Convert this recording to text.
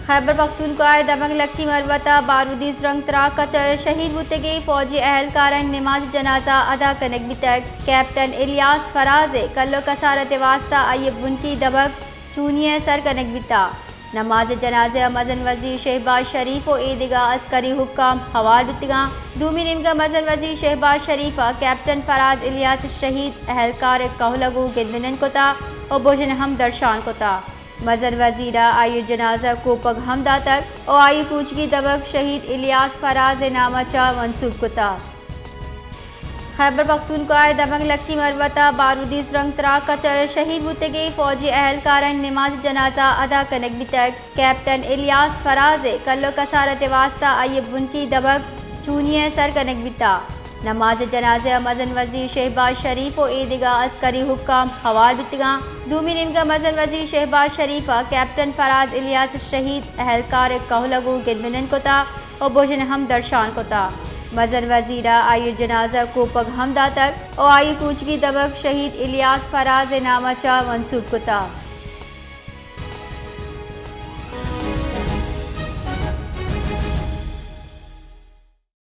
خیبر پختونخوا ءِ دمگ لکی مروت ءَ بارودی سرنگ تراک ءَ چہ شہید بوتگیں فوجی اہلکارانی نماز جنازہ ادا کنگ بیتگ۔ کیپٹن الیاس فراز ءِ کل ءُ کسارت ءِ واستہ آئی ءِ بنکی دمگ چونی ءَ سر کنگ بیتگ۔ نماز جنازہ ءَ مزن وزیر شہباز شریف ءُ اے دگہ عسکری حکام ہوار بیتگاں۔ دومی نیمگ ءَ مزن وزیر شہباز شریف ءَ کیپٹن فراز الیاس ءِ شہید اہلکار ءِ کہول ءَ گوں گند ءُ نند کتگ ءُ بژن ہم درشان کتگ۔ مزن وزیر ءَ آئی ءِ جنازہ ءَ کوپگ ہم داتگ ءُ آئی ءِ پوجگی دمگ شہید الیاس فراز ءِ نام ءَ چہ منسوب کتگ۔ خیبر پختونخوا ءِ دمگ لکی مروت ءَ بارودی سرنگ تراک ءَ چہ شہید بوتگیں فوجی اہلکارانی نماز جنازہ ادا کنگ بیتگ۔ کیپٹن الیاس فراز ءِ کل ءُ کسارت ءِ واستہ آئی ءِ بنکی دمگ چونی ءَ سر کنگ بیتگ۔ نماز جنازہ ءَ مزن وزیر شہباز شریف ءُ اے دگہ عسکری حکام ہوار بیتگاں۔ دومی نیمگ ءَ مزن وزیر شہباز شریف ءَ کیپٹن فراز الیاس ءِ شہید اہلکار ءِ کہول ءَ گوں گند ءُ نند کتگ ءُ بژن ہم درشان کتگ۔ مزن وزیر ءَ آئی ءِ جنازہ ءَ کوپگ ہم داتگ ءُ آئی ءِ پوجگی دمگ شہید الیاس فراز ءِ نام ءَ چہ منسوب کتگ۔